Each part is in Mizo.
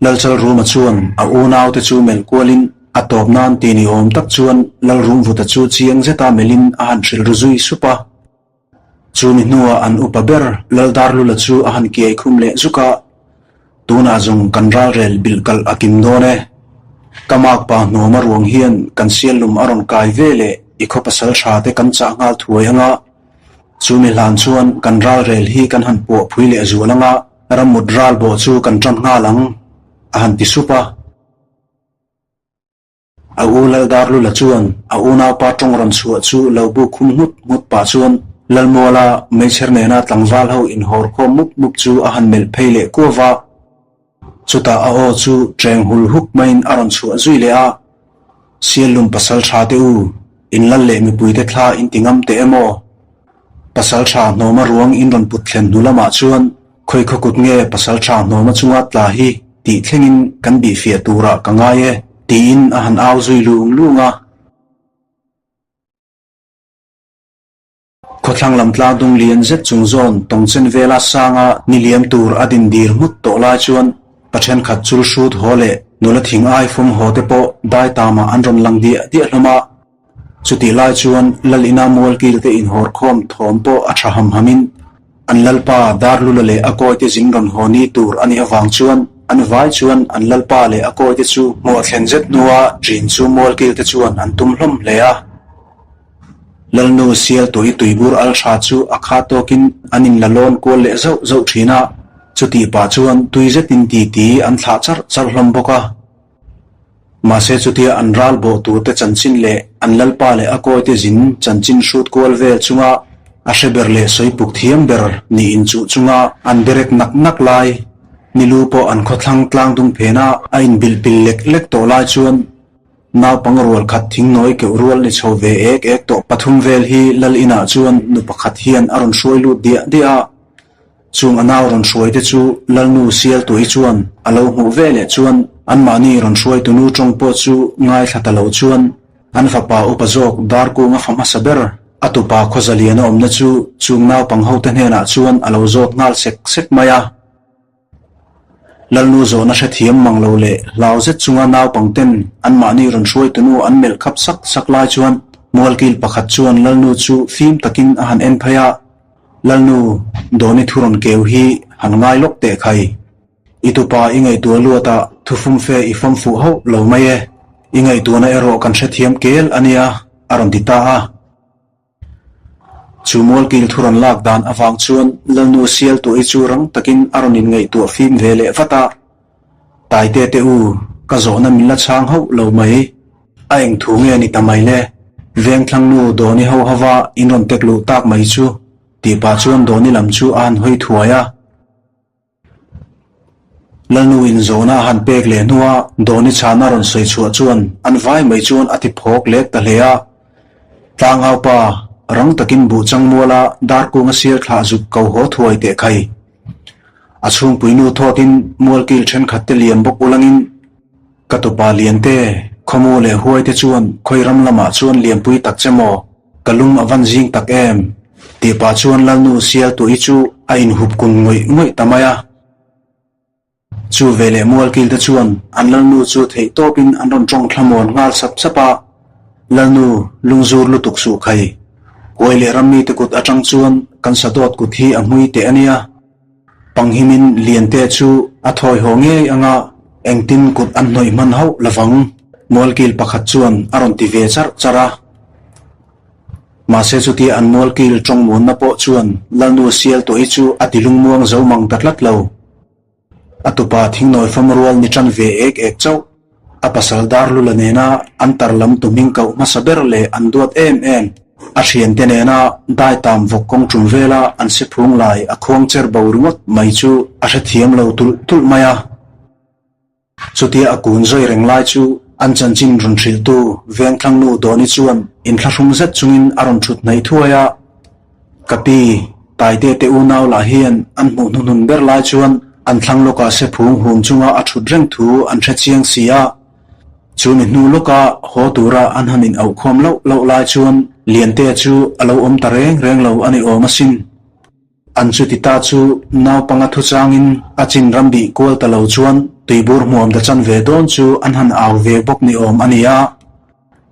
Lalchalruma chuan a unaute chu melh kualin a tawp nan ti ni awm tak chuan Lalrumvuta chu chiang zeta melhin a han hrilh ru zui sup a. Chumi hnuah an upa ber Laldarlula chu a han kiai khum leh zuk a, Tunah zawng kan ralrel bilh kalh a kim dawn e. Ka makpa hnuama ruang hian kan siallum a rawn kai ve leh i khaw pasal tha te kan chah nghal thuai anga, chumi hlan chuan kan ralrel hi kan han puah phui leh zual anga rammut ral bawh chu kan tan nghal ang, a han ti sup a. A u Laldarlula chuan a unaupa tawng rawn chhuah chu lo buk khum nghut nghut pah chuan Lalmuala meichher nena tlangval ho inhawr khawm mup mup chu a han melh phei leh kuau va. Chutah a aw chu ṭeng hul huk maiin a rawn chhuah zui leh a, Siallum pasal ṭha te u, in lal leh mipuite thla in ti ngam teh emaw? Pasal ṭha hnawma ruang in rawn put thlen hnu lamah chuan Khawi khaw kut nge pasal tha hnawma chunga tla hi tih thlengin kan bihfiah turah ka ngai e, tiin a han au zui lung lung a. Khawthlang lam tlang dung lian zet chung zawn tawngchen vela sanga ni liam tur a din dir nghut tawh lai chuan pa thenkhat chul hrut haw leh nula thing ai fawm haw te pawh dai tamah an rawn lang diah diah hlawm a. Chutih lai chuan Lal ina mualkil te inhawr khawm thawm pawh a tha ham hamin an Lalpa Darlula leh a kawite zing rawn haw ni tur a nih avang chuan an vai chuan an Lalpa leh a kawite chu hmuh a thlen zet hnua ṭin chu mualkil te chuan an tum hlawm hle a. Lalnu sial tui tuibur al tha chu a kha tawkin an inla lawn kual leh zauh zauh ṭhin a, chutih pah chuan tui zetin titi an thlah charh charh hlawm bawk a. Mahse chutia an ral bawh turte chanchin leh an lalpa leh a kawite zin chanchin hrut kual vel chunga a hre ber leh sawipuk thiam ber nih inchuh chunga an berek nak nak lai nilu pawh an khawthlang tlang dung phena a inbilh pil lek lek tawh lai chuan naupang rual khat thingnawi keuh rual ni chho ve ek ek tawh pathum vel hi lal inah chuan nu pakhat hian a rawn hruai lut diah diah a. Chung a nau rawn hruaite chu Lalnu Sialtuai chuan a lo hmuh ve leh chuan anmahni rawn hruaitunu tawng pawh chu ngaithla ta lo chuan an fapa upa zawk Darkunga fa hmasa ber a tupa Khawzaliana awmna chu chung naupang hote hnenah chuan a lo zawt nghal sek sek mai a. Lalnu zawhna hrethiam mang lo leh hlau zet chunga naupangten anmahni rawn hruaitunu an melh khap sak sak lai chuan Mualkil pakhat chuan Lalnu chu fim takin a han en phei a. Lalnu, Dawni thu rawn keu hi han ngai lawk teh khai. I tupa i ngaihtuah luat a, thufum fe i fam fuh hauh lo mai e. I ngaihtuahna erawh kan hrethiam kel a nia, a rawn ti ta a. Chu mualkil thu rawn lak dan avang chuan Lalnu sial tuahi chu rang takin a rawn inngaihtuah fim ve leh vat a. Taite te u, ka zawhna min la chhang hauh lo mai. A eng thu nge ni ta mai le? Vengthlang nu Dawni ho hova in rawn tek luh tak mai chu, tih pah chuan Dawni lam chu a han hawi thuai a. Lalnu in zawhna a han pek leh hnua Dawni chhana rawn sawi chhuah chuan an vai mai chuan a ti phawk lek ta hle a. Tlangau pa, rang takin buh chang muala darkunga sial thlah zuk ko haw thuai teh khai. A chhungpui nu thawtin mualkil thenkhat te liam bawk ulangin ka tupa Liante, khawmu leh huai te chuan khawi ram lamah chuan liampui tak che maw, ka lung a van zing tak em? tih pah chuan Lalnu Sialtuahi chu a inhup kun ngawih ngawih ta mai a. Chu veleh mualkil te chuan an Lalnu chu theih tawpin an rawn tawng thlamuan nghal sap sap a, Lalnu, lungzur lutuk suh khai. Huai leh rammi te kut atang chuan kan sadawt kut hi a hmui teh a nia. Panghimin Liante chu a thawi haw ngei anga engtin kut an hnawih hman hauh lovang, mualkil pakhat chuan a rawn ti ve charh charh a. Mahse chutia an mualkil tawngmuanna pawh chuan Lalnu Sialtuahi chu a ti lungmuang zo mang ta tlat lo. A tupa thingnawi fam rual ni tan ve ek ek chauh. A pasal Darlula nena an tar lam tu hming koh hmasa ber leh an duat em em. A thiante nena daitam vawk kawng tum vela an se phung lai a khuang cher bo ringawt mai chu a hrethiam lo tulh tulh mai a. Chutia a kun zawi reng lai chu an chanchin rawn hrilhtu Vengthlangnu Dawni chuan inthlahrung zet chungin a rawn thut hnaih thuai a. Ka pi, Taite te unau lah hian an hmuh hnuhnun ber lai chuan an thlang lawkah se phung hum chunga a thut reng thu an hre chiang si a. Chu mi hnu lawka haw tura an han in auhkhawm loh loh lai chuan Liantea chu a lo awm ta reng reng lo a ni awm asin. An chuti ta chu naupanga thu changin a chin ram bih kual ta lo chuan tuibur hmuam ta chan ve dawn chu an han au ve bawk ni awm a ni a.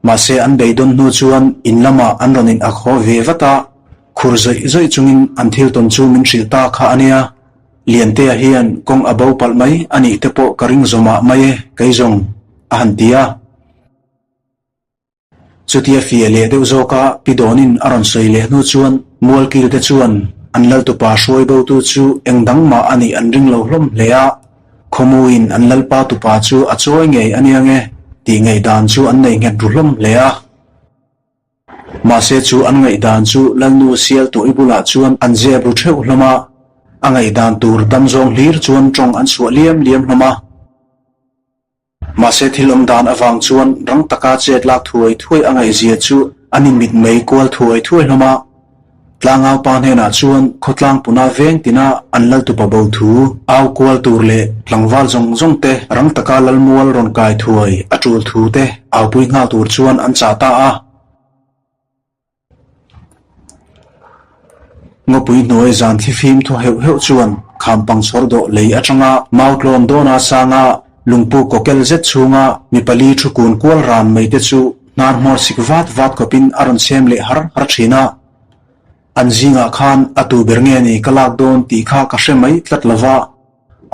Mahse an beidawn hnu chuan in lamah an rawn in ak haw ve vat a, khur zawih zawih chungin an thil tawn chu min hrilh ta kha a nia. Liantea hian kawng a bo palh mai a nih te pawh ka ring zawmah mai e kei zawng, a han ti a. Chutia fiah leh deuh zawka Pi Dawnin a rawn sawi leh hnu chuan Mualkil te chuan an laltupa hruai botu chu eng dang mah a nih an ring lo hlawm hle a, khawmuin an lalpa tupa chu a chawi ngei a nia nge tih ngaihdan chu an nei nghet ru hlawm hle a. Mahse chu an ngaihdan chu Lalnu Sialtuahi bulah chuan an zep ru theuh hlawm a, a ngaihdan tur dam zawng hlir chuan tawng an chhuah liam liam hlawm a. Mahse thil awm dan avang chuan rang taka chet lak thuai thuai a ngaihzia chu an inmitmei kual thuai thuai hlawm a. Tlangau pa hnenah chuan khawtlang puna veng tina an laltupa bo thu au kual tur leh tlangval zawng zawng te rang taka lalmual rawn kai thuai a tul thu te aupui nghal tur chuan an chah ta a. Ngawpui hnuai zan thlifim thaw heuh heuh chuan khampang chhawr dawh lei atanga mau tlawn dawna sanga lungpu kawkel zet chhunga mi pali thu kun kual ran mai te chu hnar hmawr sik vat vat khawpin a rawn chhem leh har har thin a. An zingah khan a tu ber nge ni ka lak dawn tih kha ka hre mai tlat lova.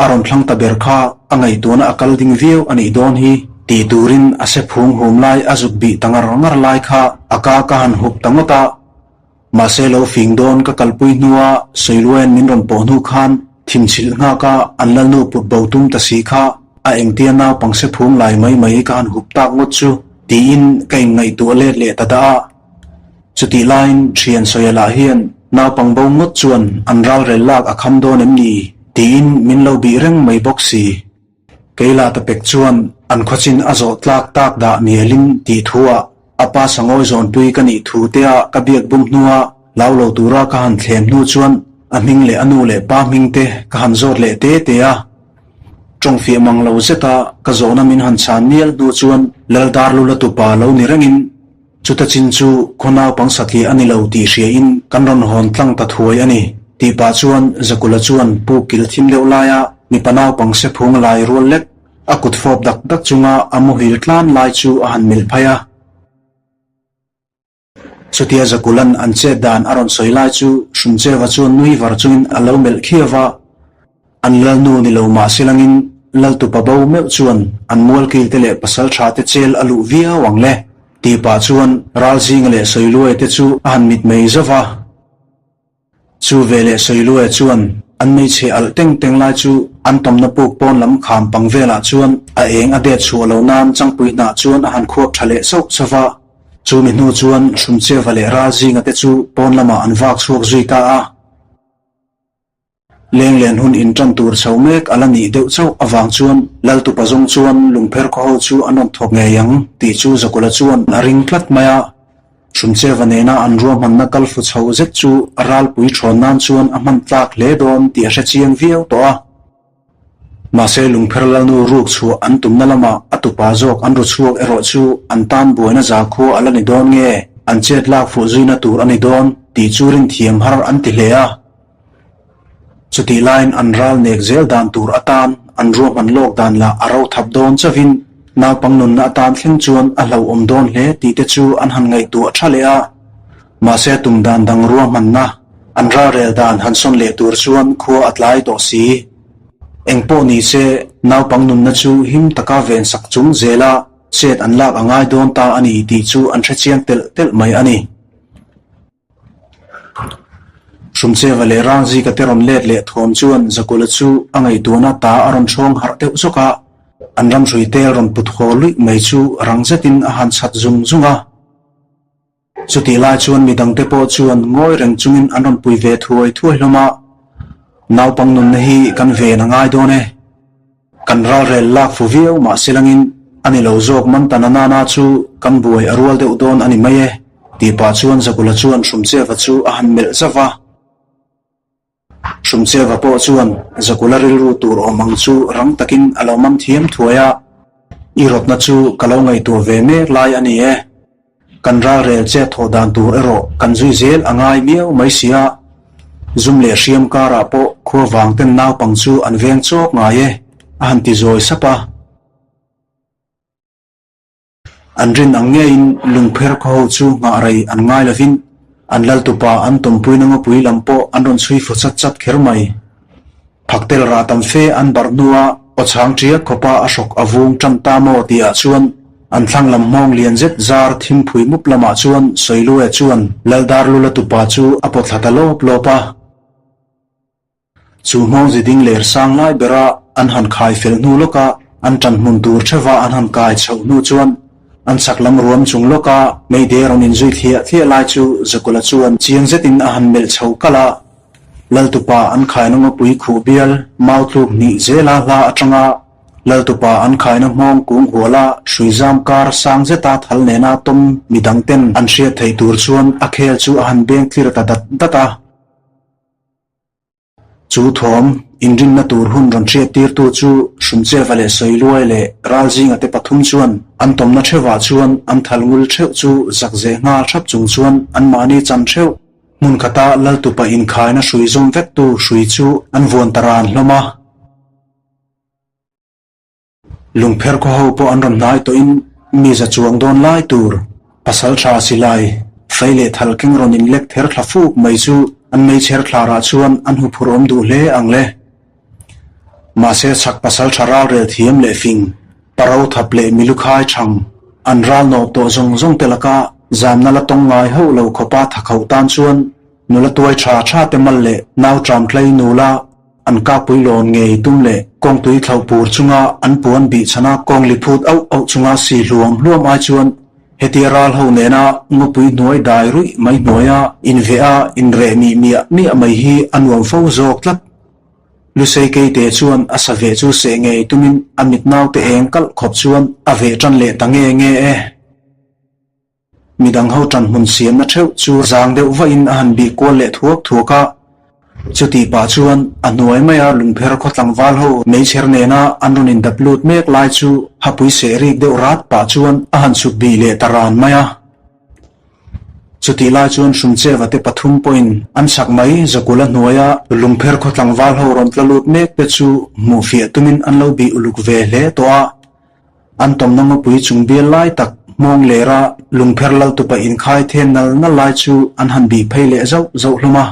A rawn thlang ta ber kha a ngaihtuahna a kal ding viau a nih dawn hi tih turin a se phung hum lai a zuk bih ta ngar ngar lai kha a ka ka han hup ta ngawt a. Mahse lo fing dawn ka kalpui hnua Sawiluaian min rawn pawh hnu khan thimchhilh nghak a an lalnu put bo tum ta si kha a engtia naupang se phung lai mai mai ka han hup tak ngawt chu tiin ka inngaihtuah let leh ta dah a. Chutih laiin thian sawia lah hian naupang bo ngawt chuan an ralrel lak a kham dawn em ni? tiin min lo bih reng mai bawk si. Kei lah ta pek chuan an khawchin a zawh tlak tak dah mialin tih thuah a pa sangawi zawnpui ka nih thu tea ka biak bum hnua hlau lo tura ka han thlem hnu chuan a hming leh a nu leh pa hming te ka han zawt leh te te a. Tawngfiah mang lo zeta ka zawhna min han chhan mial hnu chuan Laldarlula tupa lo ni rengin Chuta chin chu khaw naupang satliah a ni lo tih hriain kan rawn hawn tlang ta thuai a ni, tih pah chuan Zakula chuan pu kil thim deuh laia mipa naupang se phung lai rual lek a kut fawp dak dak chunga a muhil tlan lai chu a han melh phai a. Chutia Zakulan an chet dan a rawn sawi lai chu Hrumcheva chuan nui var chungin a lo melh khiau va. An lalnu ni lo mah silangin laltupa bo meuh chuan an mualkil te leh pasal tha te chel a luh viau ang le tih pah chuan Ralzinga leh Sawiluaia te chu a han mitmei zauh va. Chu ve leh Sawiluaia chuan an hmeichhe alh teng teng lai chu an tawmna puk pawn lam kham pang velah chuan a eng a det chhuah lo nan changpui hnah chuan a han khuap tha leh sauh sauh va. Chu mi hnu chuan Hrumcheva leh Ralzinga te chu pawn lamah an vak chhuak zui ta a. Lenglen hun inṭan tur chho mek a la nih deuh chauh avang chuan Laltupa zawng chuan lungpher khaw ho chu an rawn thawk ngei ang tih chu Zakula chuan a ring tlat mai a. Hrumcheva nena an ruahmanna kal fu chho zet chu a ralpui ṭhawn nan chuan a hman tlak hle dawn tih a hre chiang viau tawh a. Mahse lungpher lalnu ruk chhuah an tumna lamah a tupa zawk an ru chhuak erawh chu an tan buaina zakhua a la ni dawn nge an chet lak fuh zuina tur a ni dawn tih chu rinthiam har an ti hle a. Chutih laiin an ral nek zel dan tur atan an ruahman lawk dan lah a ro thap dawn chauhin naupang nunna atan thleng chuan a hlauhawm dawn hle tih te chu an han ngaihtuah tha leh a. Mahse tum dan dang ruahmanna an ralrel dan han sawn leh tur chuan khua a tlai tawh si. Engpawh ni se naupang nunna chu him taka vensak chung zela chet an lak a ngai dawn ta a ni tih chu an hrechiang telh telh mai a ni. Hrumcheva leh Rangzika te rawn let leh thawm chuan Zakula chu a ngaihtuahna ta a rawn ṭhawng harh deuh zawk a, an ramhrui tel rawn put haw luih mai chu rang zetin a han chhat zung zung a. Chutih lai chuan midangte pawh chuan ngawi reng chungin an rawn pui ve thuai thuai hlawm a, Naupang nunna hi kan ven a ngai dawn e. Kan ralrel lak fu viau mah silangin a ni lo zawk man ta na nana chu kan buai a rual deuh dawn a ni mai e, tih pah chuan Zakula chuan Hrumcheva chu a han melh zauh a. Hrumcheva pawh chuan Zakula rilru tur awm ang chu rang takin a lo man thiam thuai a, I rawtna chu ka lo ngaihtuah ve mek lai a ni e. Kan ralrel chet thawh dan tur erawh kan zui zel a ngai miau mai si a, zum leh hriam karah pawh khua vang ten naupang chu an veng chawk ngai e. a han ti zawi sap a. An rin ang ngeiin lungpher khaw ho chu nghah rei an ngai lovin an laltupa an tawmpuina ngawpui lam pawh an rawn chhui fu chat chat kher mai. Phaktel rah tam fe an barh hnua aw chhang ṭiak khawpa a hrawk a vung ṭan ta maw tihah chuan an thlang lam hmawng lian zet zar thimphui mup lamah chuan Sawilue chuan Laldarlula tupa chu a pawt thla ta lawp lawp a. Chu hmawng ziding ler sang lai bera an han khai fel hnu lawka an ṭan hmun tur ṭheuha an han kai chhoh hnu chuan an chak lam ruam chung lawka meide rawn inzui thliah thliah lai chu Zakula chuan chiang zetin a han melh chho kalh a. Laltupa an khaina ngawpui khuh bial mau tluk hnih zela hla atanga Laltupa an khaina hmawng kung huala hrui zam kar sang zeta thal nena tawm midang ten an hriat theih tur chuan a khel chu a han beng tlir ta dat dat a. Chu thawm inrinna tur hun rawn hriat tirtu chu Hrumcheva leh Sawiluai leh Ralzinga te pathum chuan an tawmna theuhah chuan an thal ngul theuh chu zak zeh nghal thap chung chuan anmahni chan theuh hmun khata Laltupa inkhaina hrui zawm vektu hrui chu an vuan ta ran hlawm a. Lungpher khaw ho pawh an rawn hnai tawhin mi za chuang dawn lai tur pasal tha silai fei leh thal keng rawn inlek ther thla fuk mai chu an meichher thlarah chuan an hmu phur awm duh hle ang le. Mahse chhak pasal tha ralrel thiam leh fing, paro thap leh milukhai thang an ral nawp tawh zawng zawng te laka zamna la tawng ngai hauh lo khawpa thakhoh tan chuan nula tuai tha tha te mal leh nau tram tlei nula An kapui lawn ngei tum leh kawngtui thlauh pur chunga an puan bih chhana kawng li phut auh auh chunga si hluam hluam ai chuan hetia ral ho nena ngawpui hnuai dai ruih mai hnuaia inveh a inreh mih miah miah mai hi a nuam fo zawk tlat. Lusei keite chuan a sa veh chu seh ngei tumin a mit naute eng kalh khawp chuan a veh tan leh ta nge nge e. Midang ho ṭan hmun siamna ṭheuh chu zang deuh vahin a han bih kual leh thuak thuak a. Chutih pah chuan a hnuai maia lungpher khaw tlangval ho meichher nena an rawn indap lut mek lai chu hapui seh rik deuh rat pah chuan a han chhuk bih leh ta ran mai a. Chutih lai chuan Hrumcheva te pathum pawhin an chak mai Zakula hnuaia lungpher khaw tlangval ho rawn tla lut mek te chu hmuh fiah tumin an lo bih uluk ve hle tawh a. An tawmna ngawpui chung bial lai tak hmawng lera lungpher lal tupa inkhai then nal nal lai chu an han bih phei leh zauh zauh hlawm a.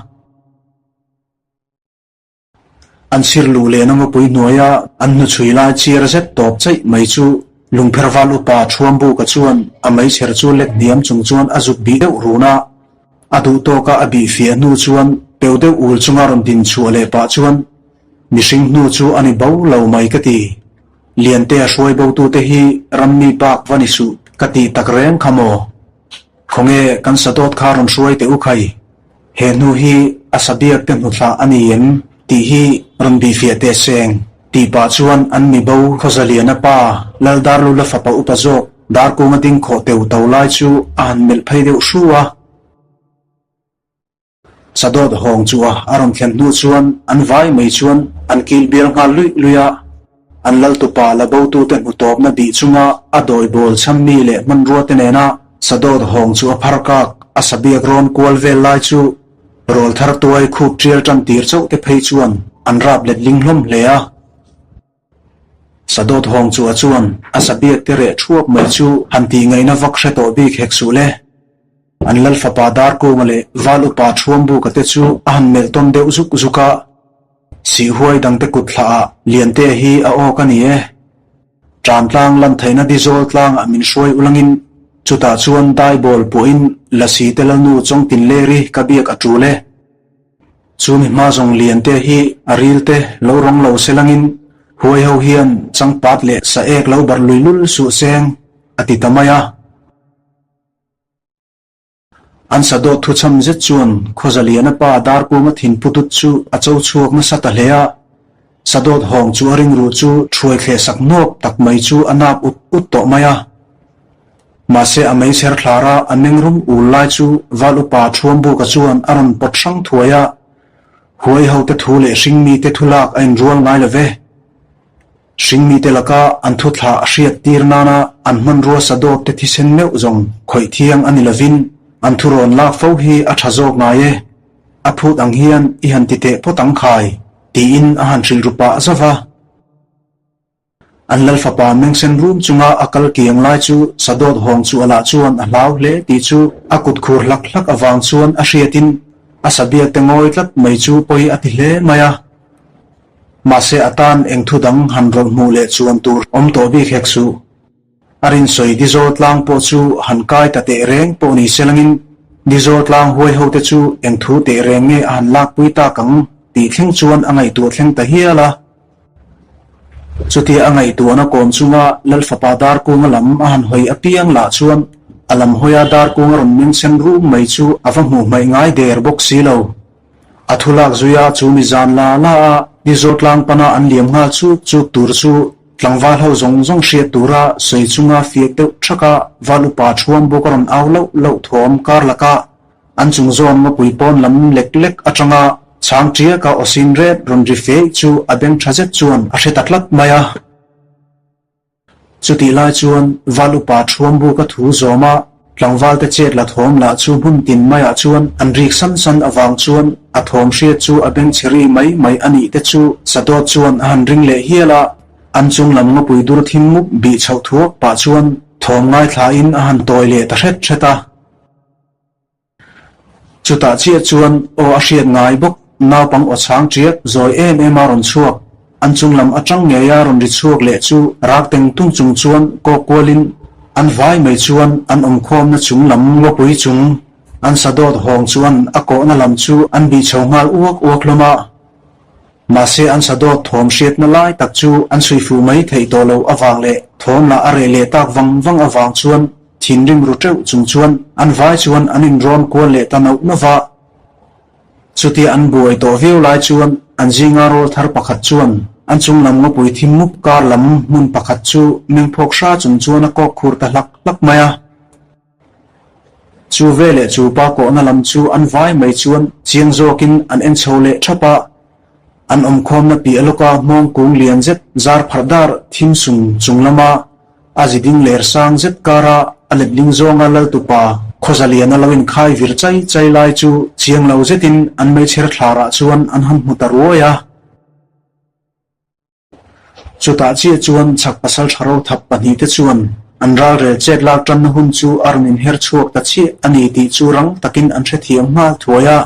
An sir luh lehna ngawpui hnuaia an hnuchhui lai chiar zet tawp chaih mai chu lungpher val upa Thuambuka chuan a meichher chu lek hniam chung chuan a zuk bih deuh run a. A duh tawka a bih fiah hnu chuan peu deuh ul chunga rawn din chhuah leh pah chuan mihring hnu chu a ni bo lo mai ka ti. Liantea hruai botute hi rammi bak va ni suh ka tih tak reng kha maw? Khawnge kan sadawt kha rawn hruai teh u khai? He hnu hi a sabiak te hnuthlah a ni em tih hi rawn bihfiah teh seng tih pah chuan an mi bo Khawzaliana pa Laldarlula fapa upa zawk Darkunga ding khawh teu to lai chu a han melh phei deuh hru a. Sadawt hawng chu a a rawn thlen hnu chuan an vai mai chuan an kil bial nghal luih luih a. An laltupa la botute hmu tawpna bih chunga a dawi bawl chhammi leh hmanrua te nena Sadawt hawng chu a phar kak a sabiak rawn kual vel lai chu rawl thar tuai khup tial tan tir chauh te phei chuan an rap let ling hlawm hle a. Sadawt hawng chu a chuan a sabiak te reh thuap mai chu han tih ngaihna vak hre tawh bik hek suh le. An lal fapa Darkunga leh Val upa Thuambuka te chu a han melh tawn deuh zuk zuk a, Sihhuai dangte kut thlah ah Liantea hi a awk a ni e. Ṭan tlang lan theihna Dizawl tlangah min hruai ulangin chutah chuan daibawl puahin Lasi te lalnu Chawngtinleri ka biak a ṭul e. Chumi hma zawng Liantea hi a ril te lo rawng lo se langin huai ho hian changpat leh sa ek lo barh lui lul suh seng a ti ta mai a. An sadawt thuchham zet chuan Khawzaliana pa Darkunga thinpu dut chu a cho chhuak nasa ta hle a. Sadawt hawng chu a ringruh chu thuai thleh sak nawk tak mai chu a nap ut ut tawh mai a. Mahse a meichher thlara a mengrum ul lai chu Val upa Thuambuka chuan a rawn pawt hrang thuai a. Huai hote thu leh hringmite thu lak a inrual ngai lo ve. Hringmite laka an thuthlah a hriat tir nana an hmanrua sadawt te thisen meuh zawng khawih thiang a ni lovin an thurawn lak fo hi a tha zawk ngai e. A phut ang hian i han ti teh phawt ang khai, tiin a han hrilh ru pah zauh va. An lal fapa mengsen rum chunga a kal kiang lai chu Sadawt hawng chu a lah chuan a hlau hle tih chu a kut khur hlak hlak avang chuan a hriatin a sabiak te ngawi tlat mai chu pawi a ti hle mai a. Mahse a tan eng thu dang han rawlh hmuh leh chuan tur awm tawh bik hek suh. A rinsawi Dizawl tlang pawh chu han kai ta teh reng pawh ni se langin Dizawl tlang huai ho te chu eng thu teh reng nge a han lakpui tak ang tih thleng chuan a ngaihtuah thleng ta hial a. Chutia a ngaihtuahna kawm chunga Lal fapa Darkunga lam a han hawi apiang lah chuan a lam hawia Darkunga rawn meng sen rum mai chu a va hmuh hmaih ngai der bawk si lo. A thu lak zui a chu mi zan la la a Dizawl tlang pana an liam nghal chuk chuk tur chu tlangval ho zawng zawng hriat tura sawi chunga fiak deuh thak a val upa thuam bawk a rawn au loh loh thawm kar laka an chung zawn ngawpui pawn lam lek lek atanga chhang tiaka aw sin ret rawn ri feih chu a beng tha zet chuan a hre ta tlat mai a. Chutih lai chuan Val upa Thuambuka thu zawm a, tlangvalte chet la thawm lah chu hmun tin maiah chuan an rik san san avang chuan a thawm hriat chu a beng chhe ri mai mai a nih te chu Sadawt chuan a han ring leh hial a, an chung lam ngawpui dur thim mup bih chhoh thuak pah chuan thawm ngaithlain a han tawi leh ta hret hret a. Chutah chiah chuan aw a hriat ngai bawk, naupang aw chhang ṭiak zawi em em a rawn chhuak. An chung lam aṭang ngeia rawn ri chhuak leh chu rak teng tung chung chuan kawk kualin an vai mai chuan an awmkhawmna chung lam ngawpui chung an sadawt hawng chuan a kawhna lam chu an bih chho nghal uak uak hlawm a. Mahse an sadawt thawm hriatna lai tak chu an chhui fuh mai theih tawh loh avang leh thawm lah a reh leh tak vang vang avang chuan Thinrim ru teuh chung chuan an vai chuan an inrawn kual leh ta nauh nauh va. Chutia an buai tawh viau lai chuan an zinga rawl thar pakhat chuan an chung lam ngawpui thim mup kar lam hmun pakhat chu mengphawk hra chung chuan a kawk khur ta hlak hlak mai a. Chu veleh chu pa kawhna lam chu an vai mai chuan chiang zawkin an en chho leh thap a. An awmkhawmna piah lawka hmawng kung lian zet zar pharh dar thim sung chung lama A zi ding ler sang zet kara a letling zawnga Laltupa Khawzalian a lo inkhai vir chai chai lai chu chiang lo zetin an meichher thlarah chuan an han hmu ta ruai a. Chutah chiah chuan chhak pasal tha ro thap pahnihte chuan an ralrel chet lak tanna hun chu a rawn inher chhuak ta chiah a ni tih chu rang takin an hrethiam nghal thuai a,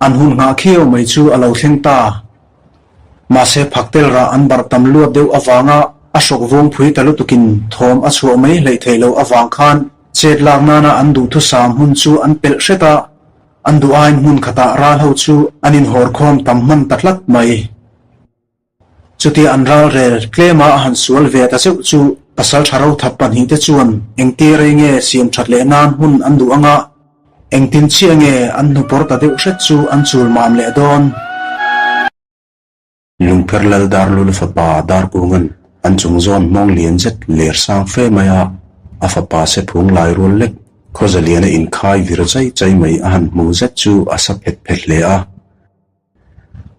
an hun nghah khiau mai chu a lo thleng ta. Mahse phaktel rah an barh tam luat deuh avanga a hrawk vung phui ta lutukin thawm a chhuah mai hleih theih loh avang khan chet lak nana an duhthusam hun chu an pelh hret a, an duh aiin hmun khatah ral ho chu an inhawr khawm tam hman ta tlat mai. Chutia an ral rel tlema a han sual ve ta zeuh chu pasal tha rothap pahnihte chuan engtir rei nge siam that leh nan hun an duh anga, Engtin chiah nge an hnupawr ta deuh hret chu an chul mam leh dawn? Lungpher lal Darlula fapa Darkunga'n an chung zawn hmawng lian zet ler sang fe mai a, a fapa sephung lai rual lek Khawzaliana inkhai vir chai chai mai a han hmu zet chu a sa phet phet hle a.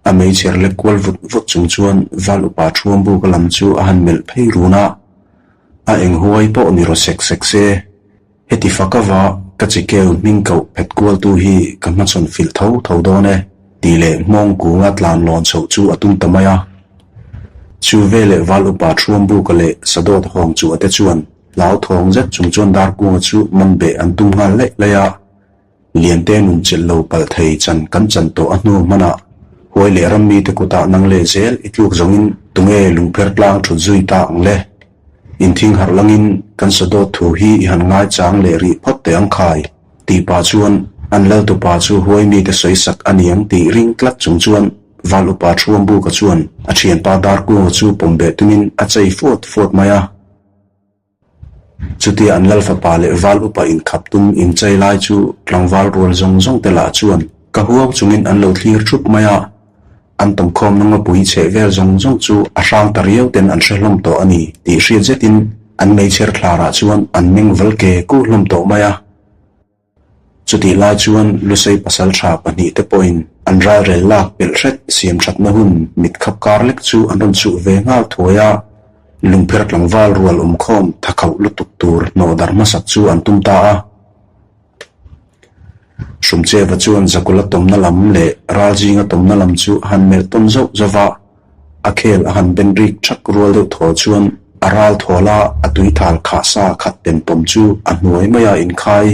A meichher lek kual vut vut chung chuan Val upa Thuambuka lam chu a han melh phei run a, a eng huai pawh ni raw sek sek se, heti fak ava ka chikeu hming koh phet kualtu hi ka hmachhawn filh tho tho dawn e tih leh hmawng kunga tlan lawn chhoh chu a tum ta mai a. Chu veleh Val upa Thuambuka leh Sadawt Hawng chu a te chuan hlauthawng zet chung chuan Darkunga chu man beh an tum nghal laih laih a. Liante nun chelh lo palh thei chan kan chan tawh a hnu hmanah huai leh ram mite kutah nang leh zel i tluk zawngin tunge lungpher tlang thut zui ta ang le? Inthing harh langin kan sawdawt thu hi i han ngai chang leh rih phawt teh ang khai tih pah chuan an laltupa chu huai mite sawi sak a niang tih ring tlat chung chuan Val upa Thuambuka chuan a thianpa Darkunga chu pawm beh tumin a chei fuat fuat mai a. Chutia an lal fapa leh val upa inkhap tum inchei lai chu tlangval rual zawng zawng te lah chuan ka huau chungin an lo thlir thup mai a, an tawmkhawmna ngawpui chheh vel zawng zawng chu a hrang ta riau ten an hre hlawm tawh a ni tih hriat zetin an meichher thlarah chuan an meng val ke kur hlawm tawh mai a. Chutih lai chuan Lusei pasal tha pahnihte pawhin an ralrel lak pelh hret siam thatna hun mit khap kar lek chu an rawn chhuh ve nghal thuai a, lungpher tlangval rual awmkhawm tha khauh lutuk tur hnawh darh hmasak chu an tum ta a. Hrumcheva chuan Zakula tawmna lam leh Ralzinga tawmna lam chu a han melh tawn zauh zauh a, a khel a han ben rik thak rual deuh thaw chuan. a ral thawl a, a tuithal khah sa khat pem pawm chu a hnuai maia inkhai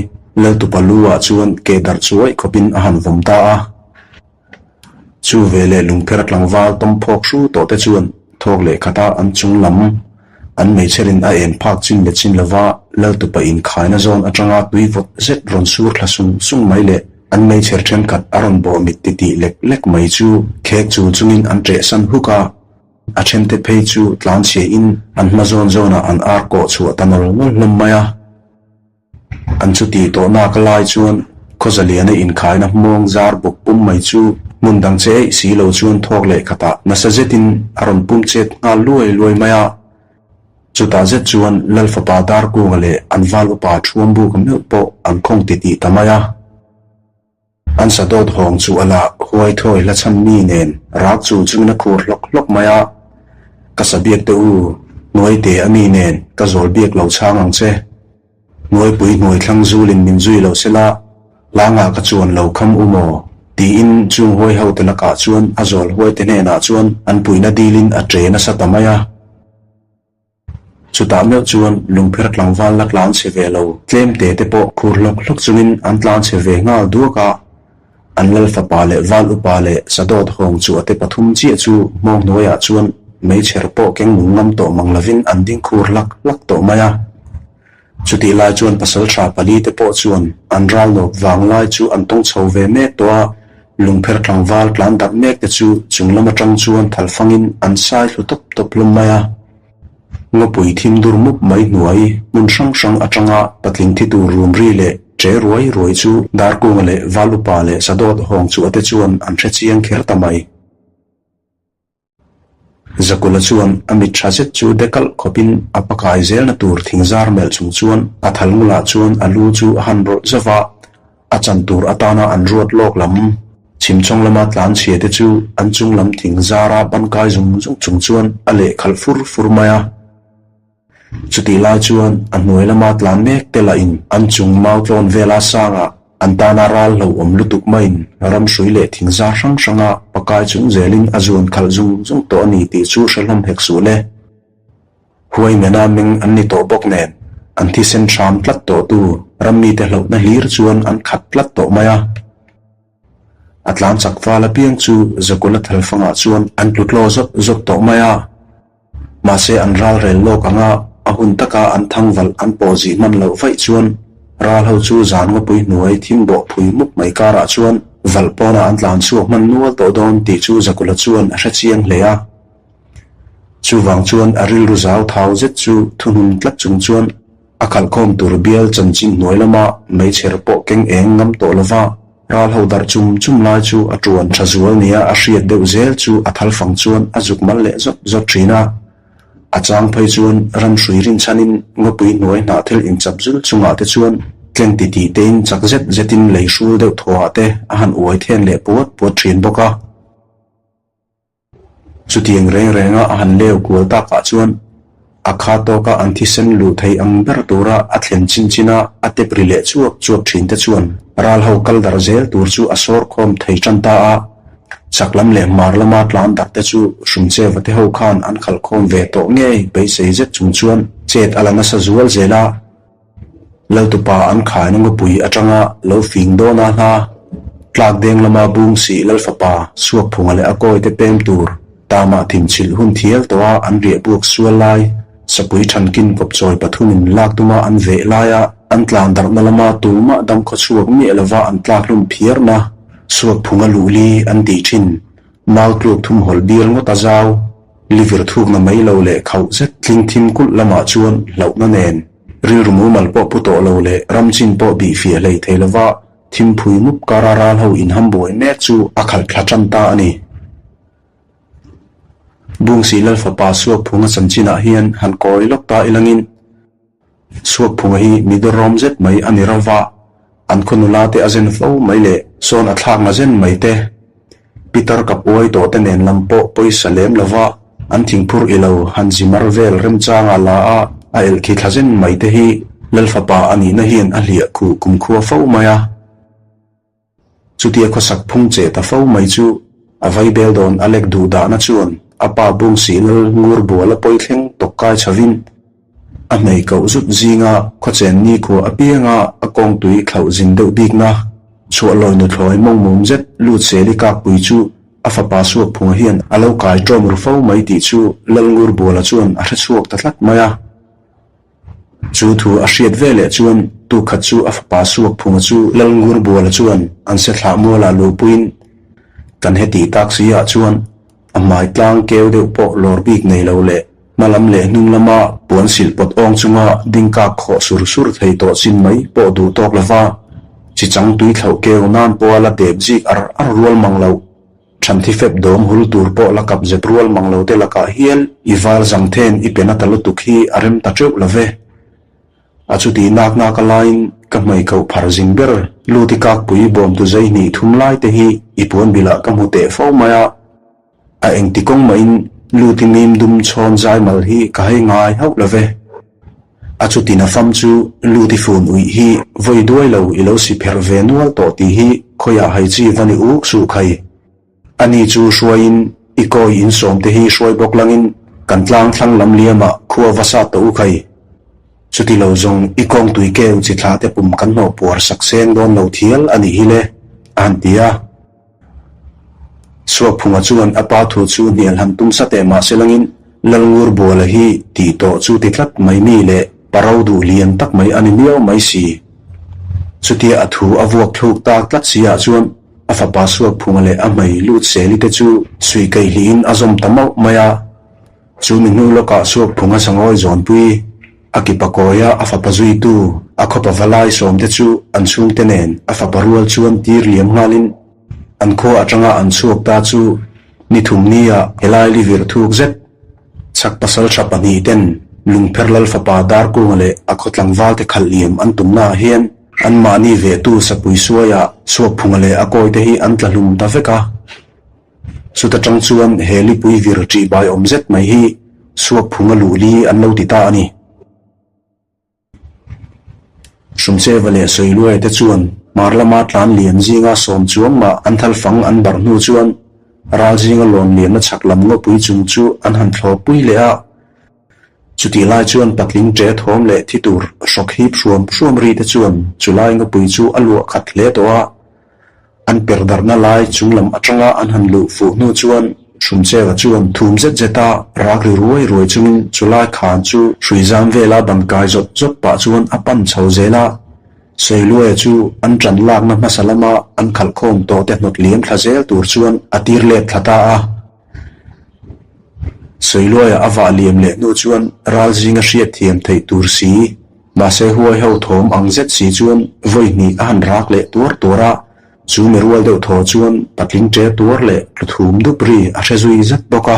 Laltupa lu ah chuan keh darh chuaih khawpin a han vawm ta a. Chu veleh lungpher tlangval tawm phawk hru tawh te chuan thawk leh khata an chung lam an meichherin a en phak chin leh chin lova Laltupa inkhaina zawn atanga tui vawt zet rawn sur thla sung sung mai leh an meichher thenkhat a rawn bawh mit titih lek lek mai chu khek chul chungin an ṭehsan huk a. A thente phei chu tlanchhiain an hma zawn zawnah an ar kawh chhuah ta nawl nawl hlawm mai a. An chuti tawh nak lai chuan Khawzaliana inkhaina hmawng zar bawk pum mai chu hmun dang che eih si lo chuan thawk leh khatah nasa zetin a rawn pum chet nghal luai luai mai a. Chutah zet chuan Lal fapa Darkunga leh an val upa Thuambuka meuh pawh an khawng titih ta mai a. An sa dawt hawng chu a la huai thawi hla chhan mi nen rak chu chungin a khur hlawk hlawk mai a, Ka sa biak teh u, hnuai te a mi nen ka zawl biak lo chhang ang che. Hnuaipui hnuai thlang zulin min zui lo se la, hlangah ka chuan lo kham u maw? tiin chung huai ho te lakah chuan a zawl huai te hnenah chuan an puihna dilin a ṭe nasa ta mai a. Chutah meuh chuan lungpher tlangval la tlan chhe ve lo, tlem te te pawh khur hlawk hlawk chungin an tlan chhe ve nghal duak a. An lal fapa leh val upa leh sadawt hawng chu a te pathum chiah chu hmawng hnuaiah chuan meichher pawh keng nung ngam tawh mang lovin an ding khur hlak hlak tawh mai a. Chutih lai chuan pasaltha pali te pawh chuan an ral nawp vang lai chu an tawng chho ve mek tawh a, lungpher tlangval tlan darh mek te chu chung lam atang chuan thal fangin an sai thlu tawp tawp hlawm mai a. Ngawpui thim dur mup mai hnuai hmun hrang hrang atanga patling thi tur rum ri leh ṭe ruai ruai chu Darkunga leh Val Upa leh Sadawt hawng chu ate chuan an hre chiang kher ta mai. Zakula chuan a mit tha zet chu dekalh khawpin a pakai zelna tur thingzar melh chung chuan a thal ngulah chuan a lu chu a han rawlh zauh a, a chan tur atana an ruat lawk lam chhimchawng lama tlan chhia te chu an chung lam thingzara bankai zung zung chung chuan a lehkhalh fur fur mai a. Chutih lai chuan a hnuai lama tlan mek te lahin an chung mau tlawn vela sangah an tana ral hlauhawm lutuk maiin ram hrui leh thingzar hrang hranga pakai chung zelin a zuan khalh zung zung tawh a ni tih chu hre hlawm hek suh le. Huai mena meng an ni tawh bawk nen an thisen hram tlat tawhtu ram mite hlauhna hlir chuan an khat tlat tawh mai a. A tlan chak val apiang chu Zakula thalfangah chuan an tlu tlaw zawt zawt tawh mai a. Mahse an ral rel lawk ang a, a hun taka an thang valh an pawh zih hman loh vaih chuan ral ho chu zan ngawpui hnuai thim bawh phui mup mai karah chuan valh pawnah an tlan chhuak hman nual tawh dawn tih chu Zakula chuan a hre chiang hle a. Chuvang chuan a rilru zau thau zet chu thuhnun tlat chung chuan a khalhkhawm tur bial chanchin hnuai lama meichher pawh keng eng ngam tawh lova Ral ho darh chum chum lai chu a tuan tha zual nia a hriat deuh zel chu a thal fang chuan a zuk mal leh zawt zawt thin a. A chang phei chuan ram hrui rinchhanin ngawpui hnuai hnah thil inchap zul chungah te chuan tleng titih tein chak zet zetin lei hrul deuh thawhah te a han uai then leh puat puat thin bawk a. Chutiang reng renga a han leu kual takah chuan a kha tawka an thisen luh thei ang ber tura a thlen chin china a tep ri leh chuak chuak thin te chuan ral ho kal darh zel tur chu a sawr khawm thei tan ta a. Chak lam leh hmar lama tlan darh te chu Hrumcheva te ho khan an khalh khawm ve tawh ngei beisei zet chung chuan chet a la nasa zual zel a. Laltupa an khaina ngawpui atanga lo fing dawn a hla tlak deng lama bung sih Lalfapa Suakphunga leh a kawite pem tur tamah thinchhilh hun thial tawh a an riah buak sual lai Sapui thankin kawpchawi pathumin lak tuma an veh laia an tlan darhna lama tumah dam khawchhuak miah lova an tlak hlum phiarna Suakphunga luhli an tih thin Mau tluk thum hawlh bial ngawt a zau. Liver thukna mai lo leh khauh zet tling thim kulh lamah chuan hlauhna nen rilru mumal pawh pu tawh lo leh ram chin pawh bih fiah hlei thei lova thimphui mup kara ral ho inham buai mek chu a khalh thla tan ta a ni. Bungsi Lalfapa Suakphunga chanchinah hian han kawi lawk ta ilangin Suakphunga hi mi dawrrawm zet mai a ni ro va, an khaw nula te a zen fo mai leh sawn a thlakna zen mai te, Pitar ka puai tawh te nen lam pawh pawisa lem lo va, an thingphur i lo han zi mar vel remchanga la a, a elh khi thla zen mai te hi Lalfapa a nihna hian a hliah khuh kumkhua fo mai a. Chutia khawsak phung che ta fo mai chu a vaibel dawn a lek duh dahna chuan. a pa Bungsih Lal Ngur Buala pawi thleng tawk kai chhovin a hmei koh zut zinga khawchen nikhua apianga a kawngtui thlauh zin deuh bikna chhuahlawi nuthlawi mawngmum zet lut seli kakpui chu a fapa Suakphunga hian a lo kai ṭawm ru fo mai tih chu Lal Ngur Buala chuan a hre chhuak ta tlat mai a. Chu thu a hriat ve leh chuan tukhat chu a fapa Suakphunga chu Lalngur Buala chuan an se thlah mualah luhpuiin kan heti tak si ah chuan a hmai tlang keu deuh pawh lawr bik nei lo leh hma lam leh hnung lama puan silh pawt awng chunga ding kak khawh sur sur thei tawh chin mai pawh duh tawk lova chi chang tui thlauh keu nan pawha la dep zik ar ar rual mang loh. Thanthi fep dawm hul tur pawh la kap zep rual mang lo te lakah hian i val zang then i pe na ta lutuk hi a rem ta teuh lo ve. A chuti nak nak a laiin ka hmei koh phar zing ber lut i kakpui bawmtu zei hnih thum lai te hi i puan bilah ka hmu teh fo mai a. A engti kawng mahin lut i mim dum chhawn zai mal hi ka hei ngai hauh lo ve. A chutin a fam chu lut i fun uih hi vawi duai lo i lo si pherh ve nual tawh tih hi khawiah hai chi va ni uk suh khai. Ani chu hruaiin i kawi insawm te hi hruai bawk langin kan tlang thlang lam liamah khua va sat tawh u khai. Chuti lo zawng i kawng tui keu chi thlah te pum kan hnawh puar sak seng dawn lo thial a nih hi le, a han ti a. Suakphunga chuan a pa thu chu hnial han tum sa teh mah se langin Lalngur Buala hi tih tawh chu ti tlat mai mi leh pa ro duh lian tak mai a ni miau mai si. Chutia a thu a vuak thluk tak tlat si ah chuan a fapa Suakphunga leh a hmei lut seli te chu suih kaihlihin a zawm ta mauh mai a. Chu mi hnu lawkah Suakphunga sangawi zawnpui A kipa kawia a fapa zuitu a khawpa valai sawmte chu an chhungte nen a fapa rual chuan tir liam nghalin an khua atanga an chhuak ta chu ni thum nia helai li vir thuk zet chhak pasal tha pahnihten Lungpher Lal fapa Darkunga leh a khaw tlangvalte khalh liam an tumnaah hian anmahni vehtu Sapui Suaia Suakphunga leh a kawite hi an tla hlum ta vek a. Chuta tang chuan he lipui vir ṭih bai awm zet mai hi Suakphunga luh li an lo ti ta a ni. Hrumcheva leh Sawiluaia te chuan hmar lama tlan lian zinga sawm chuang mah an thal fang an barh hnu chuan ral zinga lawn lianna chhak lam ngawpui chung chu an han thlawpui leh a. Chutih lai chuan patling ṭe thawm leh thi tur hrawk hip hruam hruam ri te chuan chulai ngawpui chu a luah khat hle tawh a. An per darhna lai chung lam atanga an han luh fuh hnu chuan Hrumcheva chuan thum zet zeta rak ri ruai ruai chungin chulai khan chu hrui zam vela ban kai zawt zawt pah chuan a pan chho zel a. Sawiluaia chu an ṭan lakna hmasa lama an khalh khawm tawh te hnawt liam thla zel tur chuan a tir let thla ta a. Sawiluaia a vah liam leh hnu chuan ral zinga hriat thiam theih tur si, mahse huai ho thawm ang zet si chuan vawi hnih a han rak leh tuar tuar a, chu mi rual deuh thaw chuan patling ṭe tuar leh tlu thum dup ri a hre zui zat bawk a.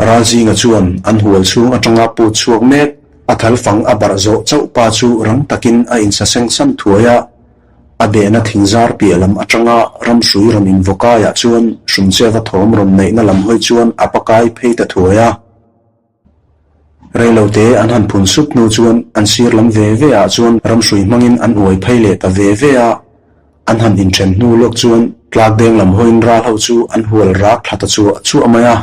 Ralzinga chuan an hual chhung atanga put chhuak mek a thal fang a barh zawh chauh pa chu rang takin a insaseng san thuai a, a behna thingzar piah lam atanga ramhrui rawn invawkaiah chuan Hrumcheva thawm rawn neihna lam hawi chuan a pakai phei ta thuai a. Reilote an han phun sup hnu chuan an sir lam ve ve ah chuan ramhrui hmangin an uai phei leh ta ve ve a, an han inthen hnu lawk chuan tlak deng lam hawiin ral ho chu an hual rak thla ta chuah chuah mai a.